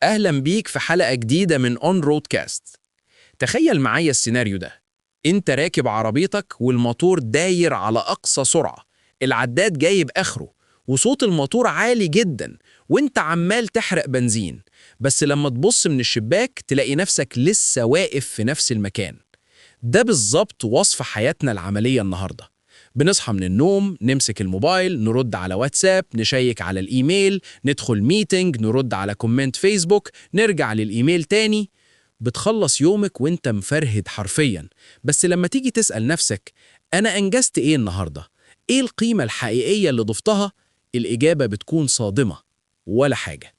أهلا بيك في حلقة جديدة من On Roadcast. تخيل معايا السيناريو ده: أنت راكب عربيتك والموتور داير على أقصى سرعة، العداد جايب آخره، وصوت الموتور عالي جدا، وانت عمال تحرق بنزين. بس لما تبص من الشباك تلاقي نفسك لسه واقف في نفس المكان. ده بالظبط وصف حياتنا العملية النهاردة. بنصحى من النوم، نمسك الموبايل، نرد على واتساب، نشيك على الإيميل، ندخل meeting، نرد على comment فيسبوك، نرجع للإيميل تاني. بتخلص يومك وانت مفرهد حرفيا، بس لما تيجي تسأل نفسك: أنا أنجزت إيه النهاردة؟ إيه القيمة الحقيقية اللي ضفتها؟ الإجابة بتكون صادمة: ولا حاجة.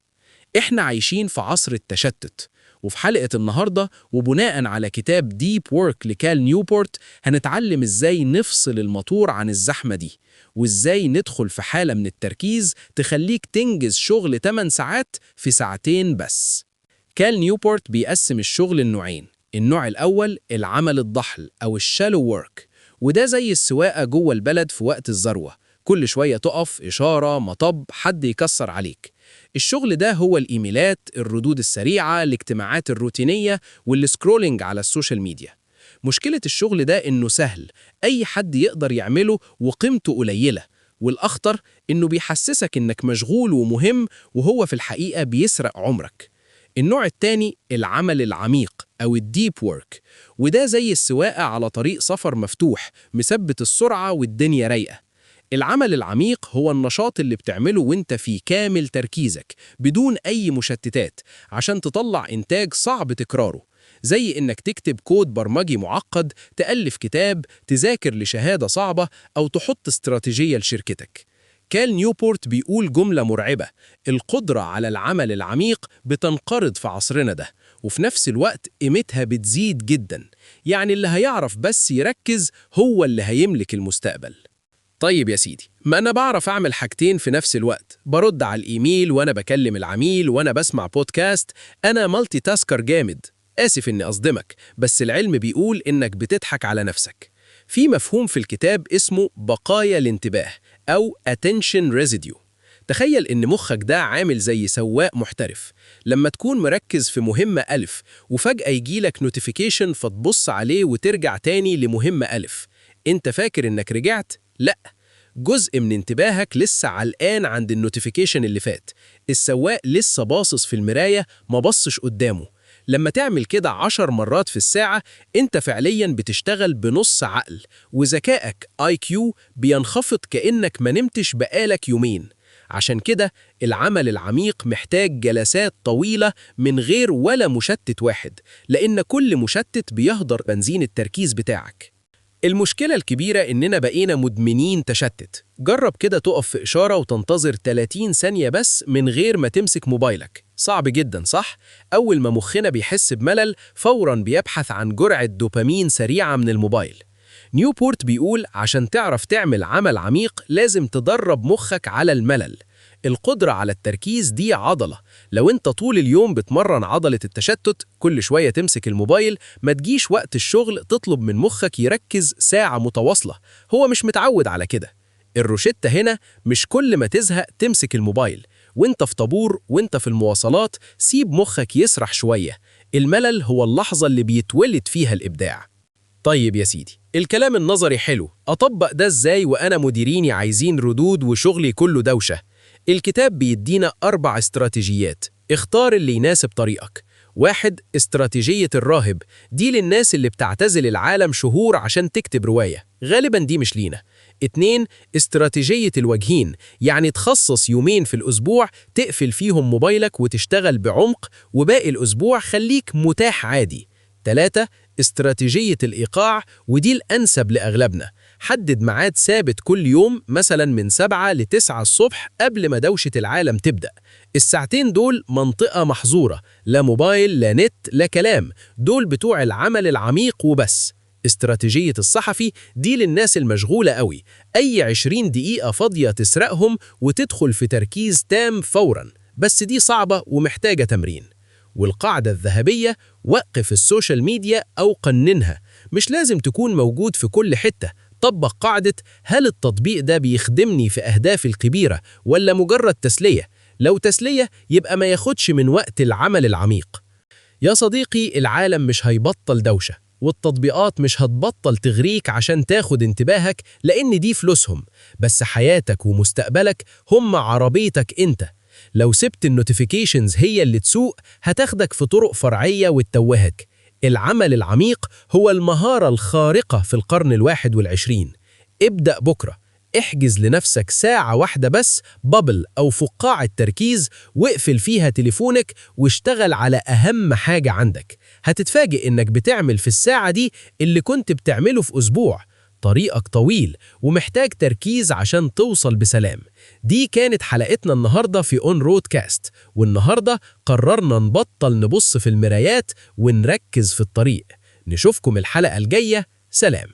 إحنا عايشين في عصر التشتت، وفي حلقة النهاردة، وبناء على كتاب Deep Work لكال نيوبورت، هنتعلم إزاي نفصل الموتور عن الزحمة دي، وإزاي ندخل في حالة من التركيز تخليك تنجز شغل 8 ساعات في ساعتين بس. كال نيوبورت بيقسم الشغل لنوعين. النوع الأول العمل الضحل أو ال shallow work، وده زي السواقة جوه البلد في وقت الذروة، كل شوية تقف إشارة، مطب، حد يكسر عليك. الشغل ده هو الإيميلات، الردود السريعة، الاجتماعات الروتينية، وال scrolling على ال social media. مشكلة الشغل ده إنه سهل، أي حد يقدر يعمله، وقيمته قليلة. والأخطر إنه بيحسسك إنك مشغول ومهم، وهو في الحقيقة بيسرق عمرك. النوع الثاني العمل العميق أو ال deep work، وده زي السواقة على طريق سفر مفتوح، مثبت السرعة والدنيا رايقة. العمل العميق هو النشاط اللي بتعمله وانت في كامل تركيزك، بدون أي مشتتات، عشان تطلع إنتاج صعب تكراره، زي إنك تكتب كود برمجي معقد، تألف كتاب، تذاكر لشهادة صعبة، أو تحط استراتيجية لشركتك. كال نيوبورت بيقول جملة مرعبة: القدرة على العمل العميق بتنقرض في عصرنا ده، وفي نفس الوقت قيمتها بتزيد جدا. يعني اللي هيعرف بس يركز هو اللي هيملك المستقبل. طيب يا سيدي، ما أنا بعرف أعمل حاجتين في نفس الوقت، برد على الإيميل وأنا بكلم العميل وأنا بسمع بودكاست، أنا multitasker جامد. آسف إني أصدمك، بس العلم بيقول إنك بتضحك على نفسك. في مفهوم في الكتاب اسمه بقايا الانتباه أو attention residue. تخيل إن مخك ده عامل زي سواق محترف. لما تكون مركز في مهمة ألف وفجأة يجيلك notification فتبص عليه وترجع تاني لمهمة ألف، أنت فاكر إنك رجعت؟ لأ، جزء من انتباهك لسه علقان عند ال notification اللي فات. السواق لسه باصص في المراية، ما بصش قدامه. لما تعمل كده 10 مرات في الساعة، انت فعليا بتشتغل بنص عقل، وذكائك IQ بينخفض كأنك ما نمتش بقالك يومين. عشان كده العمل العميق محتاج جلسات طويلة من غير ولا مشتت واحد، لأن كل مشتت بيهدر بنزين التركيز بتاعك. المشكلة الكبيرة إننا بقينا مدمنين تشتت. جرب كده تقف في إشارة وتنتظر 30 ثانية بس من غير ما تمسك موبايلك. صعب جدا، صح؟ أول ما مخنا بيحس بملل، فورا بيبحث عن جرعة دوبامين سريعة من الموبايل. نيوبورت بيقول عشان تعرف تعمل عمل عميق لازم تدرب مخك على الملل. القدرة على التركيز دي عضلة. لو انت طول اليوم بتمرن عضلة التشتت، كل شوية تمسك الموبايل، ما تجيش وقت الشغل تطلب من مخك يركز ساعة متواصلة، هو مش متعود على كده. الروشتة هنا مش كل ما تزهق تمسك الموبايل. وانت في طابور، وانت في المواصلات، سيب مخك يسرح شوية. الملل هو اللحظة اللي بيتولد فيها الإبداع. طيب يا سيدي، الكلام النظري حلو، أطبق ده إزاي وأنا مديريني عايزين ردود وشغلي كله دوشة؟ الكتاب بيدينا أربع استراتيجيات، اختار اللي يناسب طريقك. واحد، استراتيجية الراهب، دي للناس اللي بتعتزل العالم شهور عشان تكتب رواية، غالبا دي مش لينا. اتنين، استراتيجية الوجهين، يعني تخصص يومين في الأسبوع تقفل فيهم موبايلك وتشتغل بعمق، وباقي الأسبوع خليك متاح عادي. تلاتة، استراتيجية الإيقاع، ودي الأنسب لأغلبنا. حدد ميعاد ثابت كل يوم، مثلا من 7 ل 9 الصبح قبل ما دوشة العالم تبدأ. الساعتين دول منطقة محظورة، لا موبايل، لا نت، لا كلام، دول بتوع العمل العميق وبس. استراتيجية الصحفي دي للناس المشغولة قوي، أي 20 دقيقة فاضية تسرقهم وتدخل في تركيز تام فورا، بس دي صعبة ومحتاجة تمرين. والقاعدة الذهبية: وقف ال social media أو قننها. مش لازم تكون موجود في كل حتة. طبق قاعدة: هل التطبيق ده بيخدمني في أهدافي الكبيرة ولا مجرد تسلية؟ لو تسلية يبقى ما ياخدش من وقت العمل العميق. يا صديقي، العالم مش هيبطل دوشة، والتطبيقات مش هتبطل تغريك عشان تاخد انتباهك لأن دي فلوسهم، بس حياتك ومستقبلك هم عربيتك انت. لو سبت ال notifications هي اللي تسوق، هتاخدك في طرق فرعية وتتوهك. العمل العميق هو المهارة الخارقة في القرن 21. ابدأ بكرة، احجز لنفسك ساعة واحدة بس، bubble أو فقاعة تركيز، واقفل فيها تليفونك واشتغل على أهم حاجة عندك. هتتفاجئ إنك بتعمل في الساعة دي اللي كنت بتعمله في أسبوع. طريقك طويل ومحتاج تركيز عشان توصل بسلام. دي كانت حلقتنا النهاردة في On Road Cast، والنهاردة قررنا نبطل نبص في المرايات ونركز في الطريق. نشوفكم الحلقة الجاية. سلام.